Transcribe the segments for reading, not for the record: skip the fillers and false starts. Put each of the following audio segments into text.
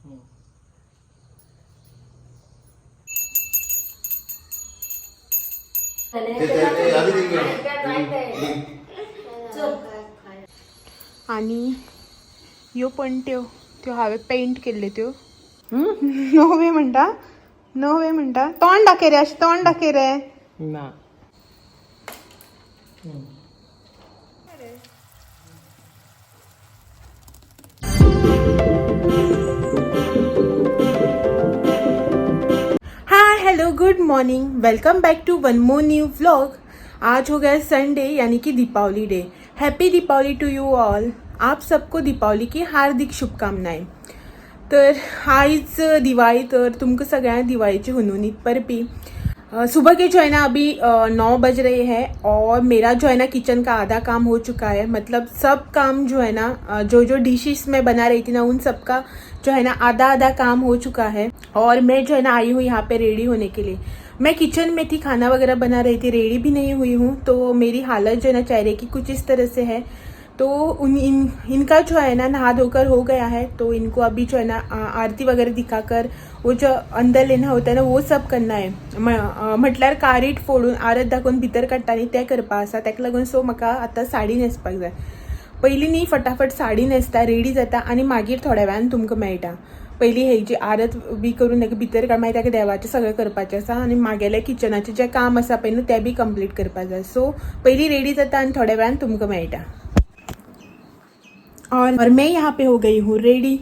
आणि ह्यो पणट्यो त्यो हांवें पेंट केल्ल्यो त्यो. नवे म्हणटा, नवे म्हणटा. तोंड दाखय रे, अशें तोंड दाखय रे. ना. Hi hello good morning, welcome back to one more new vlog. आज हो गया संडे यानी कि Deepavali day. Happy Deepavali to you all. आप सबको दीपावली की हार्दिक शुभकामनाएं. तर आयज दिवाळी, तर तुमकां सगळ्यांक दिवाळीची हुनहुनीत परबी. सुबह के जो है ना अभी 9 बज रहे हैं और मेरा जो है ना किचन का आधा काम हो चुका है. मतलब सब काम जो है ना जो जो डिशेस मैं बना रही थी ना उन सब का जो है ना आधा आधा काम हो चुका है. और मैं जो है ना आई हूँ यहाँ पे रेडी होने के लिए. मैं किचन में थी, खाना वगैरह बना रही थी, रेडी भी नहीं हुई हूँ. तो मेरी हालत जो है ना चेहरे की कुछ इस तरह से है. तो उन इन इनका जो है ना नहा धोकर हो गया है, तो इनको अभी जो है ना आरती वगैरह दिखाकर वो जो अंदर लेना होता है ना वो सब करना है. म्हटल्यार कारीट फोडून आरत दाखोवन भितर काडटा न्ही तें करपा आसा. ताका लागून सो म्हाका आतां साडी न्हेसपाक जाय. पयलीं न्ही फटाफट साडी न्हेसता, रेडी जाता आनी मागीर थोड्या वेळान तुमकां मेळटा. पयलीं हेजी आरत बी करून ताका भितर काड, मागीर ताका देवाचें सगळें करपाचें आसा आनी मागेलें किचनाचें जें काम आसा पळय न्हू तें बी कंप्लीट करपाक जाय. सो पयलीं रेडी जाता आनी थोड्या वेळान तुमकां मेळटा. और मैं यहाँ पे हो गई हूँ रेडी.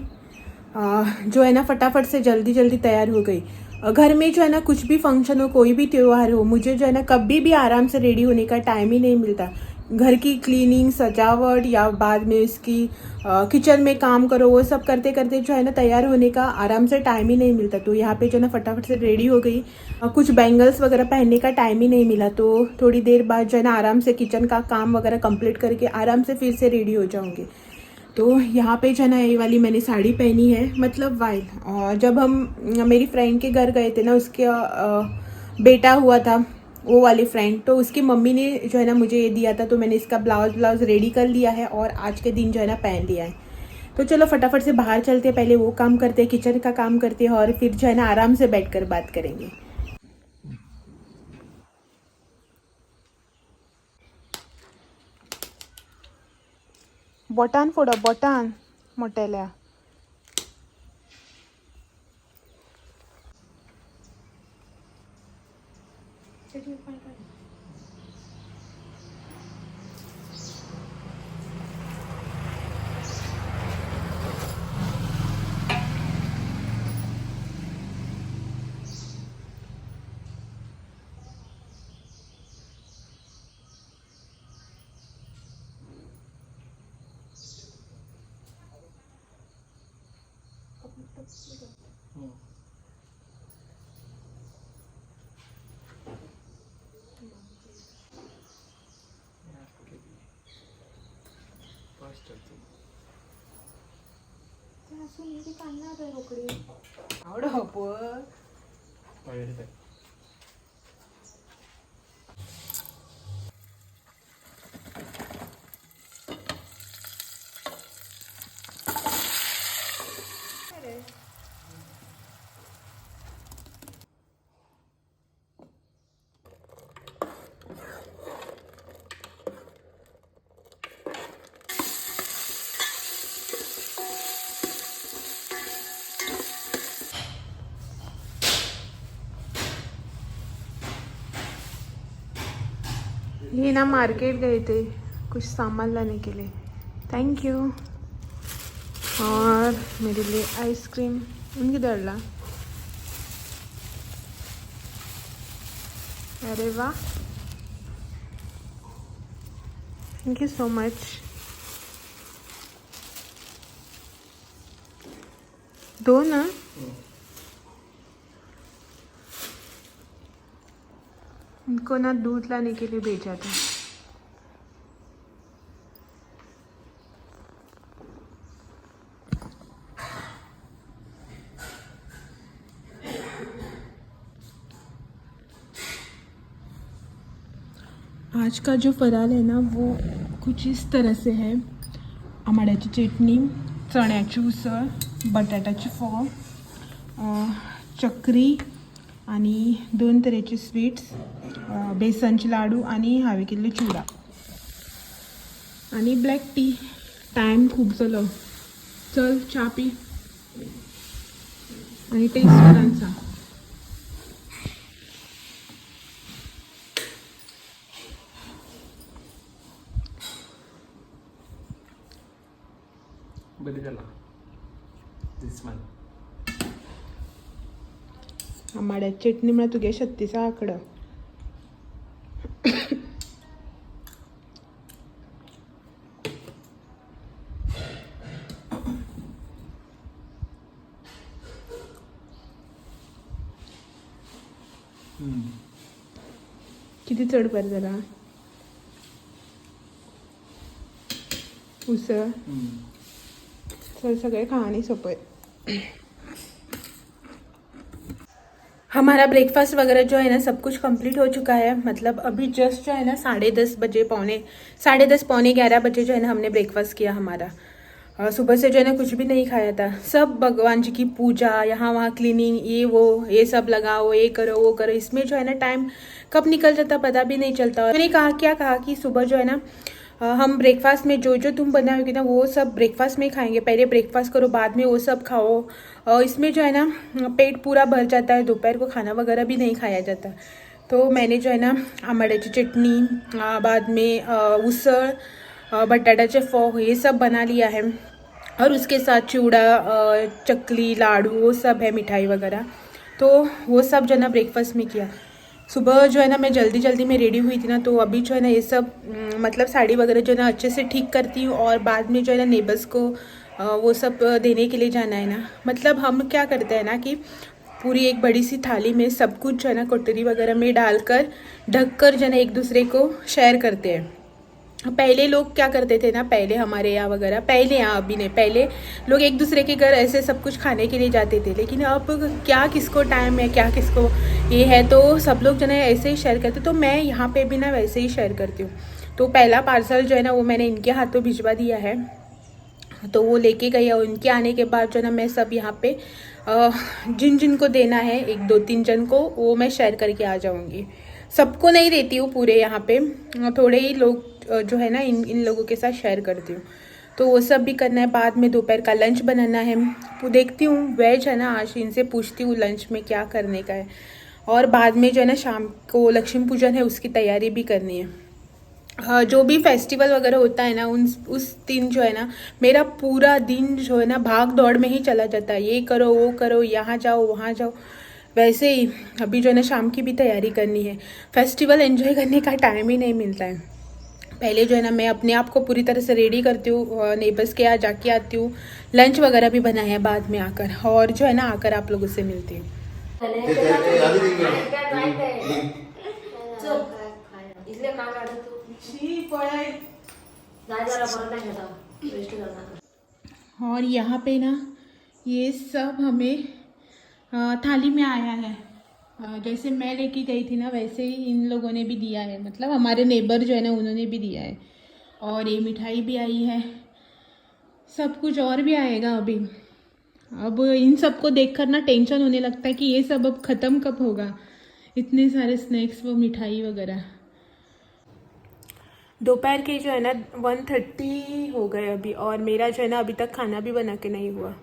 जो है ना फटाफट से जल्दी जल्दी तैयार हो गई. घर में जो है ना कुछ भी फंक्शन हो, कोई भी त्योहार हो, मुझे जो है ना कभी भी आराम से रेडी होने का टाइम ही नहीं मिलता. घर की क्लीनिंग, सजावट या बाद में उसकी किचन में काम करो, वो सब करते करते जो है ना तैयार होने का आराम से टाइम ही नहीं मिलता. तो यहाँ पे जो है ना फटाफट से रेडी हो गई. कुछ बैंगल्स वगैरह पहनने का टाइम ही नहीं मिला. तो थोड़ी देर बाद जो है ना आराम से किचन का काम वगैरह कंप्लीट करके आराम से फिर से रेडी हो जाऊँगी. तो यहाँ पे जो है ना ये वाली मैंने साड़ी पहनी है, मतलब वाइल और जब हम मेरी फ्रेंड के घर गए थे ना, उसके बेटा हुआ था वो वाली फ्रेंड, तो उसकी मम्मी ने जो है ना मुझे ये दिया था. तो मैंने इसका ब्लाउज ब्लाउज रेडी कर लिया है और आज के दिन जो है ना पहन लिया है. तो चलो फटाफट से बाहर चलते हैं, पहले वो काम करते हैं, किचन का काम करते हैं और फिर जो है ना आराम से बैठ कर बात करेंगे. बोटान फोडप, बोटान मोटेल्या. आवडप. ये ना मार्केट गए थे कुछ सामान लाने के लिए. Thank you. और मेरे लिए आइसक्रीम उनकी दरला. अरे वाह, thank you so much. दो ना. इनको ना दूध लाने के लिए भेजा था. आज का जो फराळ है ना वो कुछ इस तरह से है. आमाड्याची चटणी, चण्याची उसळ. बटाटाचे फोव, चकरी आनी दोन तरेचे स्वीट्स, बेसनचे लाडू आनी हांवें केल्ले चिवडा आनी ब्लॅक टी. टायम खूब जालो, चल च्या पी आनी टेस्ट करान सांग. बरें जाला दीस वन. आमाड्याची चटणी म्हळ्यार तुगे छत्तीसा आंकडो. किती चड बरें जाला उसळ. चल सगळे खा आनी सोंपय. हमारा ब्रेकफास्ट वगैरह जो है ना सब कुछ कंप्लीट हो चुका है. मतलब अभी जस्ट जो है ना 10:30 बजे, 9:45, 10:45 बजे जो है ना हमने ब्रेकफास्ट किया हमारा. सुबह से जो है ना कुछ भी नहीं खाया था. सब भगवान जी की पूजा, यहाँ वहाँ क्लीनिंग, ये वो ये सब लगाओ, ये करो वो करो, इसमें जो है ना टाइम कब निकल जाता पता भी नहीं चलता. मैंने कहा क्या कहा कि सुबह जो है ना हम ब्रेकफास्ट में जो जो तुम बनाओगे ना वो सब ब्रेकफास्ट में ही खाएंगे. पहले ब्रेकफास्ट करो, बाद में वो सब खाओ. इसमें जो है ना पेट पूरा भर जाता है, दोपहर को खाना वगैरह भी नहीं खाया जाता. तो मैंने जो है ना आमाड्याची चटनी, बाद में उसळ, बटाट्याचे फोव, ये सब बना लिया है और उसके साथ चिवड़ा, चकली, लाडू, वो सब है, मिठाई वगैरह. तो वो सब जो है ना ब्रेकफास्ट में किया. सुबह जो है ना मैं जल्दी जल्दी में रेडी हुई थी ना, तो अभी जो है ना ये सब मतलब साड़ी वगैरह जो है ना अच्छे से ठीक करती हूँ और बाद में जो है ना नेबर्स को वो सब देने के लिए जाना है ना. मतलब हम क्या करते हैं ना कि पूरी एक बड़ी सी थाली में सब कुछ जो है ना कटोरी वगैरह में डालकर ढककर जो है ना एक दूसरे को शेयर करते हैं. पहले लोग क्या करते थे ना, पहले हमारे यहाँ वगैरह, पहले यहाँ अभी नहीं, पहले लोग एक दूसरे के घर ऐसे सब कुछ खाने के लिए जाते थे. लेकिन अब क्या किसको टाइम है, क्या किसको ये है, तो सब लोग जो है ऐसे ही शेयर करते. तो मैं यहाँ पे भी ना वैसे ही शेयर करती हूँ. तो पहला पार्सल जो है ना वो मैंने इनके हाथों भिजवा दिया है, तो वो लेके गई और उनके आने के बाद जो है ना मैं सब यहाँ पे जिन जिन को देना है, एक दो तीन जन को, वो मैं शेयर करके आ जाऊँगी. सबको नहीं देती हूँ पूरे यहाँ पे, थोड़े ही लोग जो है ना इन इन लोगों के साथ शेयर करती हूँ. तो वो सब भी करना है. बाद में दोपहर का लंच बनाना है. वो देखती हूँ वेज है ना आज, इनसे पूछती हूँ लंच में क्या करने का है. और बाद में जो है ना शाम को लक्ष्मी पूजन है, उसकी तैयारी भी करनी है. हाँ, जो भी फेस्टिवल वगैरह होता है ना उन उस दिन जो है ना मेरा पूरा दिन जो है ना भाग दौड़ में ही चला जाता है. ये करो वो करो, यहाँ जाओ वहाँ जाओ. वैसे ही अभी जो है ना शाम की भी तैयारी करनी है. फेस्टिवल एंजॉय करने का टाइम ही नहीं मिलता है. पहले जो है ना मैं अपने आप को पूरी तरह से रेडी करती हूँ, नेबर्स के यहाँ जाके आती हूँ, लंच वगैरह भी बनाया है बाद में आकर, और जो है ना आकर आप लोगों से मिलती हूँ. ते- ते- ते आधी ते- इतले कान काडत तू जाय जरा बरं नाही आता वेस्ट करणार. और यहाँ पे ना ये सब हमें थाली में आया है. जैसे मैं लेके गई थी ना वैसे ही इन लोगों ने भी दिया है, मतलब हमारे नेबर जो है ना उन्होंने भी दिया है. और ये मिठाई भी आई है, सब कुछ और भी आएगा अभी. अब इन सबको देखकर ना टेंशन होने लगता है कि ये सब अब ख़त्म कब होगा, इतने सारे स्नैक्स व मिठाई वगैरह. दोपहर के जो है ना 1:30 हो गए अभी और मेरा जो है ना अभी तक खाना भी बना के नहीं हुआ.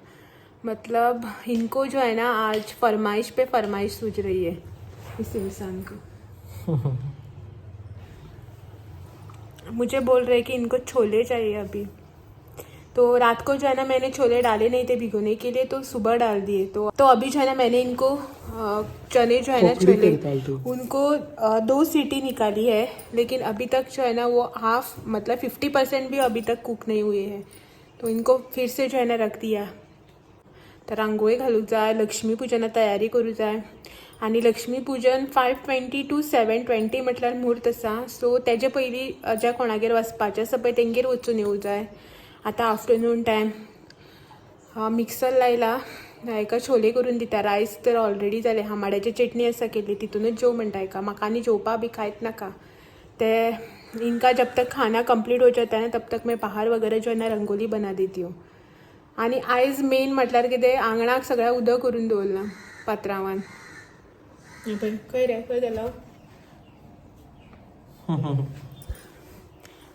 मतलब इनको जो है ना आज फरमाइश पे फरमाइश सूझ रही है इस इंसान को. मुझे बोल रहे कि इनको छोले चाहिए अभी. तो रात को जो है ना मैंने छोले डाले नहीं थे भिगोने के लिए, तो सुबह डाल दिए. तो अभी जो है ना मैंने इनको चने जो है ना पकड़ी छोले करता तू। उनको दो सीटी निकाली है, लेकिन अभी तक जो है ना वो हाफ मतलब 50% भी अभी तक कुक नहीं हुए हैं. तो इनको फिर से जो है ना रख दिया. तर रांगोळी घालूंक जाय, लक्ष्मीपूजना तयारी करूं जाय आनी लक्ष्मीपूजन 5:20 टू 7:20 म्हटल्यार म्हूर्त आसा. सो तेजे पयलीं ज्या कोणागेर वचपाचें आसा पळय तेंगेर वचून येवं जाय. आतां आफ्टरनून टायम मिक्सर लायला, हेका छोले करून दिता. रायस तर ऑलरेडी जाले, आमाड्याची चटणी आसा केल्ली, तितूनच जेव म्हणटा हेका. म्हाका आनी जेवपा बी कांयच नाका. ते इनका जब तक खाना कंप्लीट हो जाता है ना तब तक मैं बाहर वगैरह जो है ना रंगोली बना देती हूँ. आनी आयज मेन म्हटल्यार कितें, आंगणाक सगळ्या उदक करून दवरलां पात्रावान. हें पळय, खंय रे, खंय गेलो?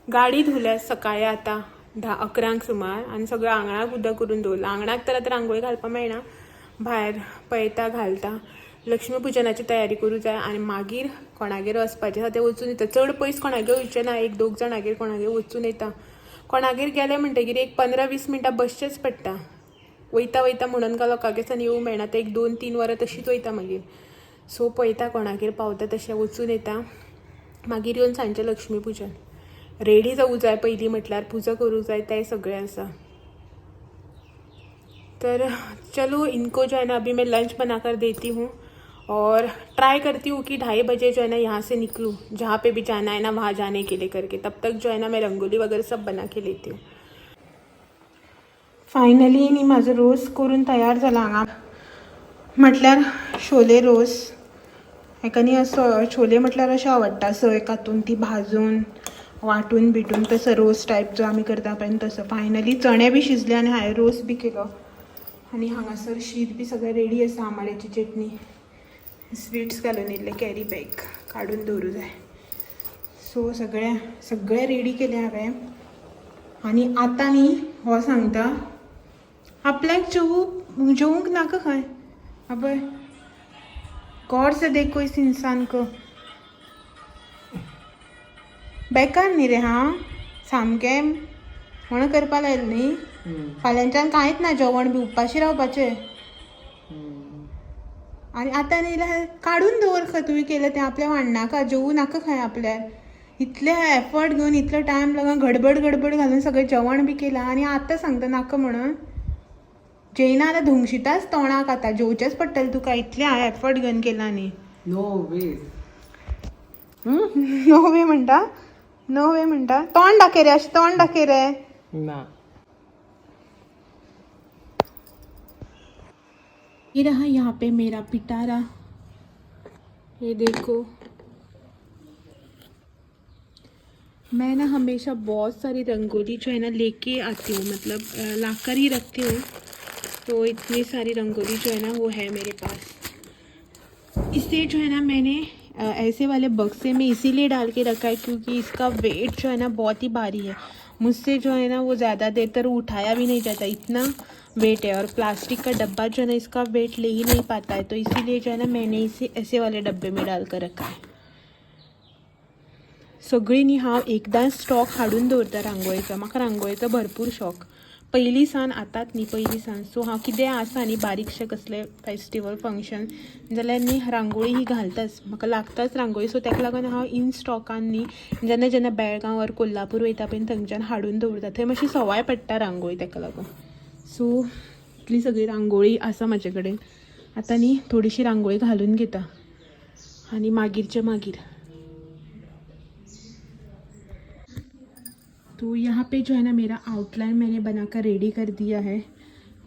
गाडी धुल्या सकाळी आतां 10-11 सुमार आनी सगळ्या आंगणाक उदक करून दवरलां. आंगणाक तर आतां रांगोळी घालपाक मेळना, भायर पळयता घालता. लक्ष्मी पुजनाची तयारी करूं जाय आनी मागीर कोणागेर वचपाचें आसा तें वचून येता. चड पयस कोणागेर वयचें ना, एक दोग जाणागेर कोणागेर वचून येता. कोणागेर गेलें म्हणटगीर एक 15-20 मिनटां बसचेंच पडटा. वयता वयता म्हणून काय लोकांगेर येवंक मेळना, ते एक 2-3 वरां तशींच वयता मागीर. सो पळयता कोणागेर पावता तशें वचून येता. मागीर येवन सांजचें लक्ष्मी पुजन रेडी जावूं जाय पयलीं, म्हटल्यार पुजा करूं जाय, तें सगळें आसा. तर चलो, इनको जो है ना अभी मैं लंच बनाकर देती हूँ और ट्राई करती हूँ कि 2:30 बजे जो है ना यहाँ से निकलूँ, जहाँ पे भी जाना है ना वहाँ जाने के लिए करके. तब तक जो है ना मैं रंगोली वगैरह सब बना के लेती हूँ. फायनली न्ही म्हाजो रोस करून तयार जाला हांगा. म्हटल्यार शोले रोस. हेका न्ही असो छोले म्हटल्यार अशें आवडटा, सय कातून ती भाजून वांटून बिटून तसो रोस टायप जो आमी करता पळय तसो. फायनली चणे बी शिजले आनी हांवें रोस बी केलो आनी हांगासर शीत बी सगळें रेडी आसा. आमाड्याची चटणी, स्विट्स घालून येयल्ले, कॅरी बॅग काडून दवरूं जाय. सो सगळें सगळें रेडी केलें हांवें आनी आतां न्ही हो सांगता आपल्याक जेवूंक नाका खंय. अबय, गौर से देखो इस इंसान को. बेकार न्ही रे. हा, सामकें म्हणून करपा लायलें न्ही. फाल्यांच्यान कांयच ना जेवण बी, उपाशी रावपाचें. आनी आतां न्ही काडून दवर खंय तुवें केलें तें, आपल्या वाडनाका, जेवूं नाका खंय आपल्याक. इतले एफर्ट घेवन, इतलो टायम लागून, गडबड गडबड घालून सगळें जेवण बी केलां आनी आतां सांगता नाका म्हणून. जेयना जाल्यार धोंगशिताच तोंडाक, आतां जेवचेंच पडटलें तुका, इतलें हांवें एफर्ट घेवन केलां न्ही. नो वे. नो वे म्हणटा, नो वे म्हणटा. तोंड दाखय रे, अशें तोंड दाखय रे. ना. ये रहा यहाँ पे मेरा पिटारा, ये देखो. मैं ना हमेशा बहुत सारी रंगोली जो है ना लेके आती हूँ, मतलब लाकर ही रखती हूँ. तो इतनी सारी रंगोली जो है ना वो है मेरे पास. इसे जो है ना मैंने ऐसे वाले बक्से में इसीलिए डाल के रखा है क्योंकि इसका वेट जो है ना बहुत ही भारी है. मुझसे जो है ना वो ज़्यादा देर तक उठाया भी नहीं जाता, इतना वेट है. और प्लास्टिक का डब्बा जो है ना इसका वेट ले ही नहीं पाता है, तो इसीलिए जो है ना मैंने इसे ऐसे वाले डब्बे में डाल कर रखा है. सगळी न्ही हांव एकदां स्टॉक हाडून दवरता रांगोळीचो. म्हाका रांगोळीचो भरपूर शॉक पयलीं सान, आतांच न्ही, पयलीं सान. सो हांव कितें आसा न्ही बारीकशें कसलें फेस्टिवल फंक्शन जाल्यार न्ही रांगोळी ही घालताच, म्हाका लागताच रांगोळी. सो ताका लागून हांव इन स्टॉकान न्ही जेन्ना जेन्ना बेळगांव वर कोल्हापूर वयता पळय थंयच्यान हाडून दवरता. थंय मातशी सवाय पडटा रांगोळी ताका लागून. सो इतली सगळी रांगोळी आसा म्हाजे कडेन. आतां न्ही थोडीशी रांगोळी घालून घेता आनी मागीरचें मागीर. तो यहाँ पे जो है ना मेरा आउटलाइन मैंने बनाकर रेडी कर दिया है.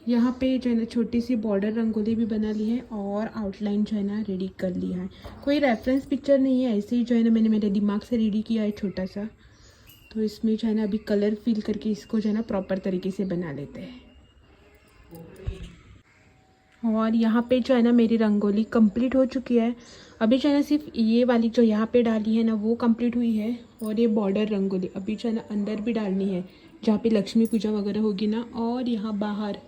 यहाँ पे जो है ना छोटी सी बॉर्डर रंगोली भी बना ली है और आउटलाइन जो है ना रेडी कर लिया है. कोई रेफरेंस पिक्चर नहीं है, ऐसे ही जो है ना मैंने मेरे दिमाग से रेडी किया है छोटा सा. तो इसमें जो है ना अभी कलर फिल करके इसको जो है ना प्रॉपर तरीके से बना लेते हैं. और यहाँ पे जो है ना मेरी रंगोली कंप्लीट हो चुकी है. अभी जो है ना सिर्फ ये वाली जो यहाँ पे डाली है ना वो कंप्लीट हुई है और ये बॉर्डर रंगोली अभी जो है ना अंदर भी डालनी है जहाँ पे लक्ष्मी पूजा वगैरह होगी ना, और यहाँ बाहर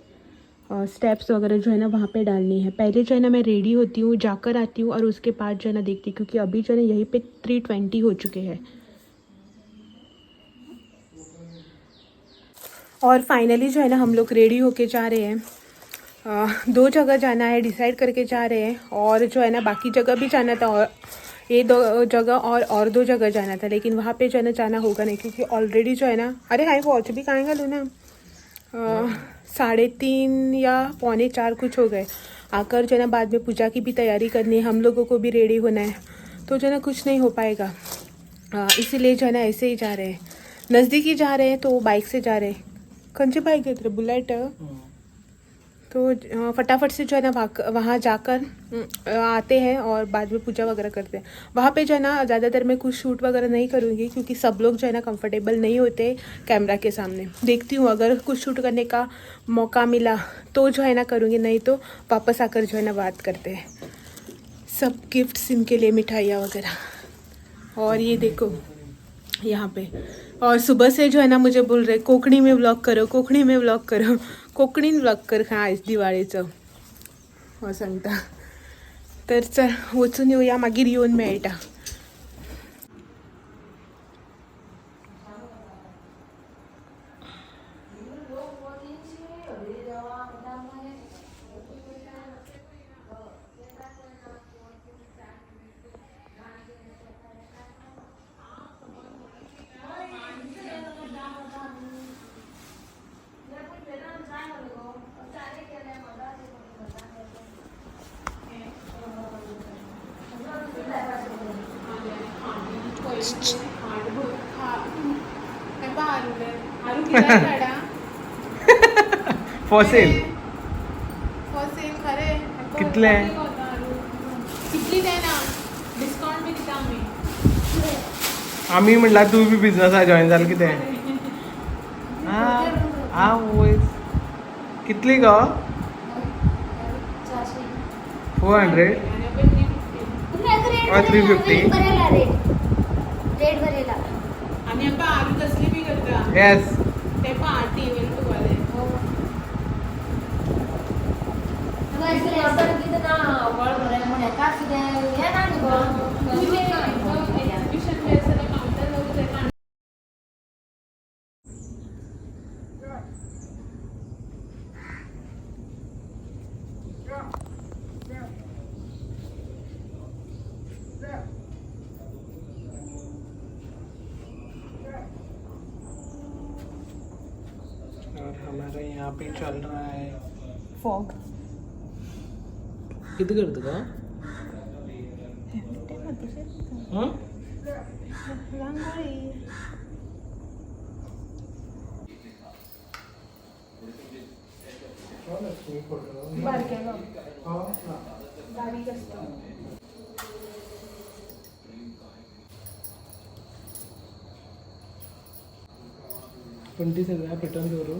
स्टेप्स वगैरह जो है ना वहाँ पे डालनी है. पहले जो है ना मैं रेडी होती हूँ, जाकर आती हूँ और उसके बाद जो है ना देखती हूँ, क्योंकि अभी जो है ना यहीं पे 3:20 हो चुके हैं. और फाइनली जो है ना हम लोग रेडी होके जा रहे हैं. दो जगह जाना है, डिसाइड करके जा रहे हैं. और जो है ना बाकी जगह भी जाना था और ये दो जगह और दो जगह जाना था, लेकिन वहाँ पे जो है ना जाना होगा नहीं क्योंकि ऑलरेडी जो है ना, अरे हाय वॉच भी कहाँ घालूँ ना, 3:30 या 3:45 कुछ हो गए. आकर जो है ना बाद में पूजा की भी तैयारी करनी है, हम लोगों को भी रेडी होना है, तो जो है ना कुछ नहीं हो पाएगा. इसीलिए जो है ना ऐसे ही जा रहे हैं, नज़दीक ही जा रहे हैं तो बाइक से जा रहे हैं. खंयची बाईक घेतली? बुलेट. तो फटाफट से जो है ना वहाँ जाकर आते हैं और बाद में पूजा वगैरह करते हैं। वहाँ पे जो है ना ज़्यादातर मैं कुछ शूट वगैरह नहीं करूँगी, क्योंकि सब लोग जो है ना कंफर्टेबल नहीं होते कैमरा के सामने। देखती हूँ अगर कुछ शूट करने का मौका मिला तो जो है ना करूँगी, नहीं तो वापस आकर जो है ना बात करते हैं। सब गिफ्ट्स इनके लिए, मिठाइयाँ वगैरह। और ये देखो यहाँ पे, और सुबह से जो है ना मुझे बोल रहे कोकणी में व्लॉग करो, कोकणी में व्लॉग करो, कोकणीन व्लॉग कर खा आयज दिवाळेचो हो सांगता। तर चल वचून येवया, मागीर येवन मेळटा। For sale. फॉर सेल खरे. कितले? कितली जायना, डिस्काउंट बी दिता आमी. आमी म्हणल्यार तूं बी बिझनसा जॉयन जाल कितें? आवयस, कितली गो? 400 or 350? रेट बरेला. आनी आमकां आरू तसली बी करता. येस. ते पण आटी तुवाले. एक्झिबिशन बी आसा काउंटर वयर. और हमारे यहाँ पे चल रहा है फॉग. किती करतो का? रांगोळी. बारके गो, बारीक आसता. पण ती सगळ्या पेटोवन दवरू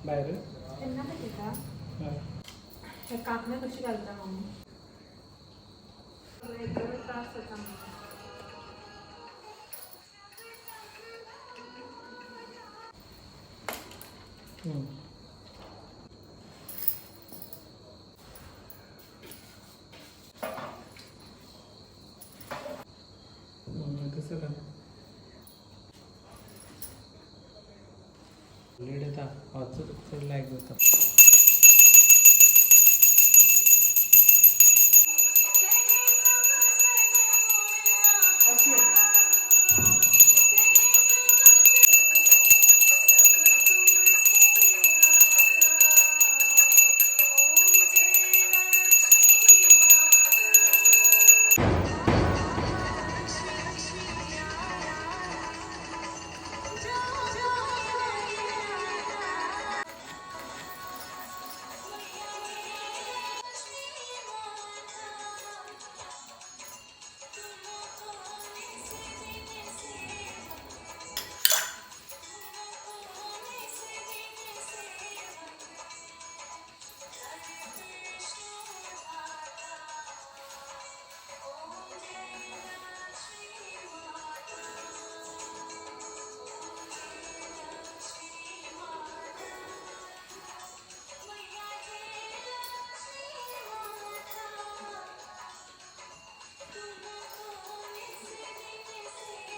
भायर. तेन्ना पेटयता. हे कांकणां कशी घालता मम्मी, एकदम त्रास जाता म्हाका. तसं का लेट येता, होच तुका चड लायक जाता.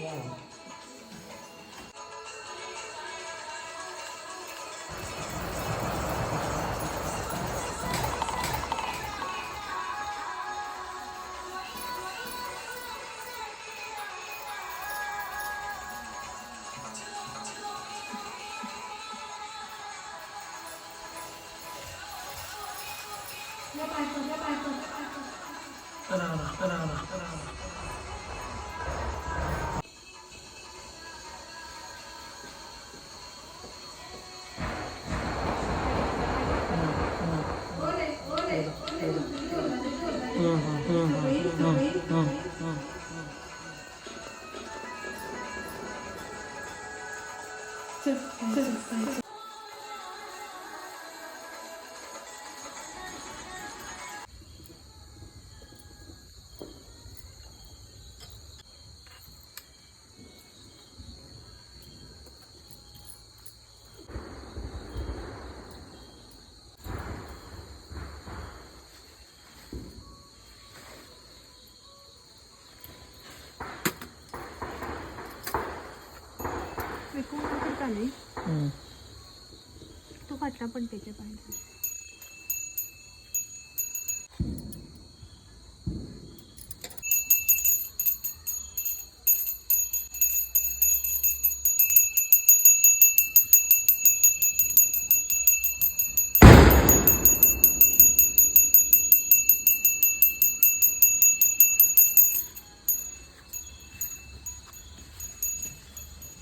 Wow. न्ही तो फाटल्या पणटेचे पांय.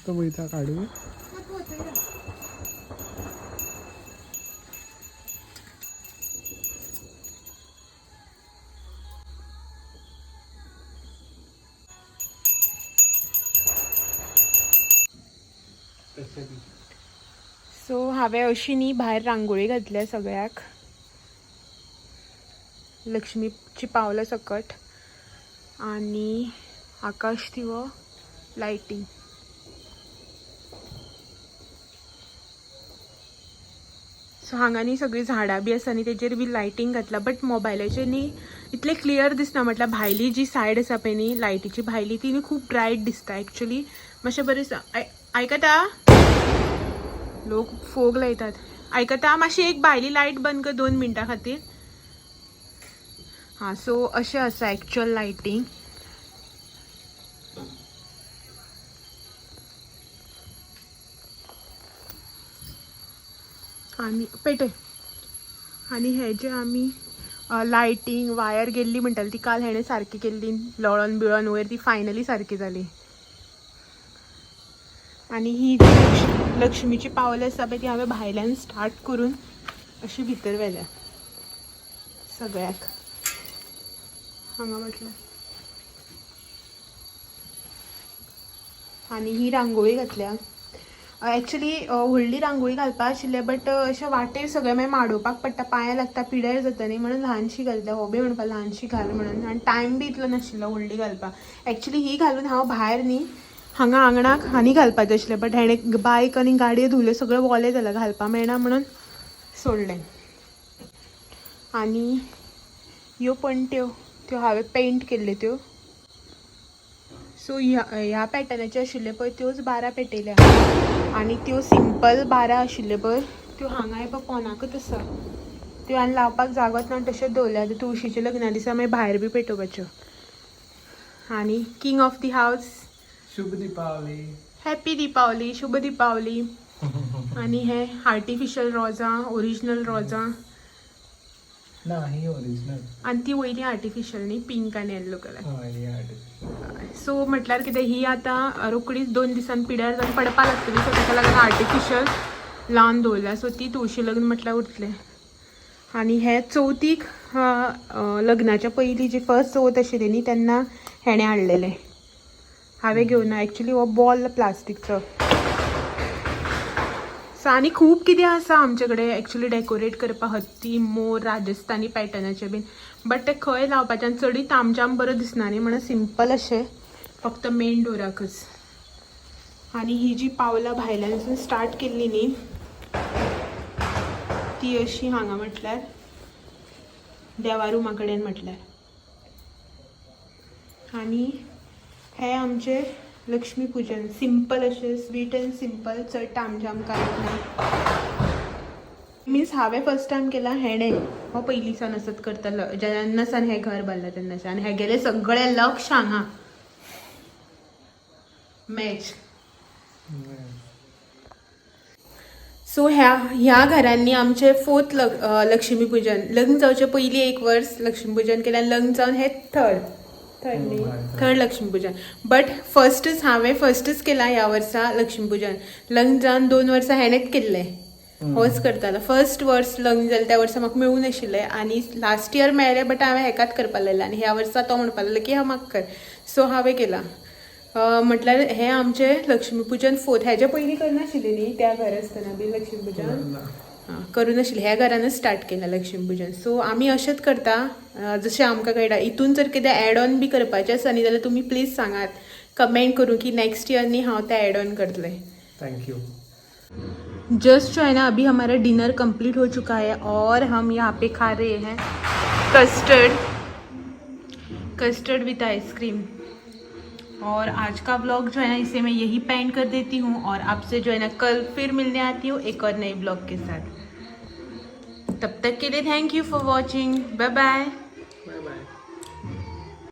तो वयता काडू. सो हांवें अशी न्ही भायर रांगोळी घातल्या सगळ्याक, लक्ष्मीची पावलां सकट आनी आकाश दिवो लायटींग. सो हांगा न्ही सगळीं झाडां बी आसा न्ही तेजेर बी लायटींग घातला, बट मोबायलाचेर न्ही इतलें क्लियर दिसना. म्हटल्यार भायली जी सायड आसा पळय न्ही लायटीची भायली, ती न्ही खूब ब्रायट दिसता एक्चुली. मातशें बरें आयकता, लोक फोग लायतात. आयकता, मातशी एक भायली लायट बंद कर 2 मिनटां खातीर. हां, सो अशें आसा एक्चुअल लायटींग. आनी पेटय. आनी हे जे आमी लायटींग वायर गेल्ली म्हणटाली ती काल हेणें सारकी केल्ली, लळोन बिळोन वयर ती फायनली सारकी जाली. आनी ही जी लक्ष्मीची पावलां आसा पळय ती हांवें भायल्यान स्टार्ट करून अशी भितर व्हेल्या सगळ्याक हांगा म्हटल्यार. आनी ही रांगोळी घातल्या. एक्चुली व्हडली रांगोळी घालपा आशिल्लें, बट अशें वाटेर सगळें मागीर माडोवपाक पडटा, पांयां लागता, पिड्यार जाता न्ही, म्हणून ल्हानशी घातल्या. हो बी म्हणपा ल्हानशी घाल म्हणून, आनी टायम बी इतलो नाशिल्लो व्हडली घालपाक. एक्चुली ही घालून हांव भायर न्ही हांगा आंगणाक आनी घालपाचें आशिल्लें, बट हेणें बायक आनी गाडयो धुल्यो, सगळें वोलें जालां, घालपा मेळना म्हणून सोडलें. आनी ह्यो पणट्यो त्यो हांवें पेंट केल्ल्यो त्यो. सो ह्या पॅटर्नाच्यो आशिल्ल्यो पळय त्योच 12 पेटयल्या, आनी त्यो सिंपल 12 आशिल्ल्यो पळय त्यो हांगा पळय कोणाकच आसा, त्यो आनी लावपाक जागोच ना, तश्योच दवरल्या. आतां तुळशीच्या लग्ना दिसा मागीर भायर बी पेटोवपाच्यो. आनी king of the house, Shubh Deepavali. Happy Deepavali, Shubh Deepavali. आनी हे आर्टिफिशियल रोजां, ओरिजिनल रोजां. ना, ही ओरिजिनल. आनी ती वयली आर्टिफिशियल न्ही, पिंक आनी येल्लो कलर. हय, ही आर्टिफिशियल. सो म्हटल्यार कितें, ही आतां रोकडीच 2 दिसान पिड्यार जावन पडपा लागतली, सो ताका लागून आर्टिफिशियल लावन दवरल्या. सो ती तुळशी लग्न म्हटल्यार उरतलें. आनी हे चवथीक लग्नाच्या पयलीं जी फर्स्ट चवथ आशिल्ली न्ही तेन्ना हेणें हाडलेलें, हांवें घेवन ना एक्चुली. हो बॉल प्लास्टीकचो. सो आनी खूब कितें आसा आमचे कडेन एक्चुली डेकोरेट करपाक, हत्ती, मोर, राजस्थानी पॅटर्नाचे बीन, बट ते खंय लावपाचें आनी चडूय तामजाम बरो दिसना न्ही, म्हणून सिंपल अशें फक्त मेन डोराकच. आनी ही जी पावलां भायल्यान स्टार्ट केल्ली न्ही ती अशी हांगा म्हटल्यार देवा रुमा कडेन म्हटल्यार. आनी हे आमचे लक्ष्मी पूजन सिंपल अशें, स्वीट अँड सिंपल, चड तामजाम कांय ना. मिन्स हांवें फर्स्ट टायम केला, हेणें हो पयलींसान असत करतालो, जेन्नासान हें घर बांदलां तेन्नासान. हेगेलें सगळें लक्ष हांगा मॅच. सो ह्या घरांनी आमचें फोर्थ लक्ष्मी पूजन, लग्न जावचे पयलीं एक वर्स लक्ष्मी पूजन केलें, लग्न जावन हें थर्ड थर्ड न्ही, थर्ड लक्ष्मी पूजन. बट फर्स्टच हांवें फर्स्टच केलां ह्या वर्सा लक्ष्मी पूजन. लग्न जावन 2 वर्सां हेणेंच केल्लें, होच करतालो. फर्स्ट वर्स लग्न जालें त्या वर्सा म्हाका मेळूं नाशिल्लें, आनी लास्ट इयर मेळ्ळें, बट हांवें हेकाच करपाक लायलें. आनी ह्या वर्सा तो म्हणपाक लागलो की हांव म्हाका कर, सो हांवें केलां. म्हटल्यार हें आमचें लक्ष्मीपूजन फोर्थ. हेज्या पयलीं करनाशिल्लें न्ही त्या घर आसतना बी लक्ष्मीपूजन करूं नाशिल्लें, ह्या घरानच स्टार्ट केलां लक्ष्मीपूजन. सो आमी अशेंच करता जशें आमकां कळटा. हितून जर कितें एड ऑन बी करपाचें आसा न्ही जाल्यार तुमी प्लीज सांगात, कमेंट करूं की नेक्स्ट इयर न्ही हांव तें एड ऑन करतलें. Thank you. Just जो है ना अभी हमारा डिनर कंप्लीट हो चुका है और हम यहाँ पे खा रहे हैं custard, custard with ice cream. और आज का व्लॉग जो है ना इसे मैं यही पेंड कर देती हूँ और आपसे जो है ना कल फिर मिलने आती हूँ एक और नए ब्लॉग के साथ। तब तक के लिए thank you for watching, bye bye.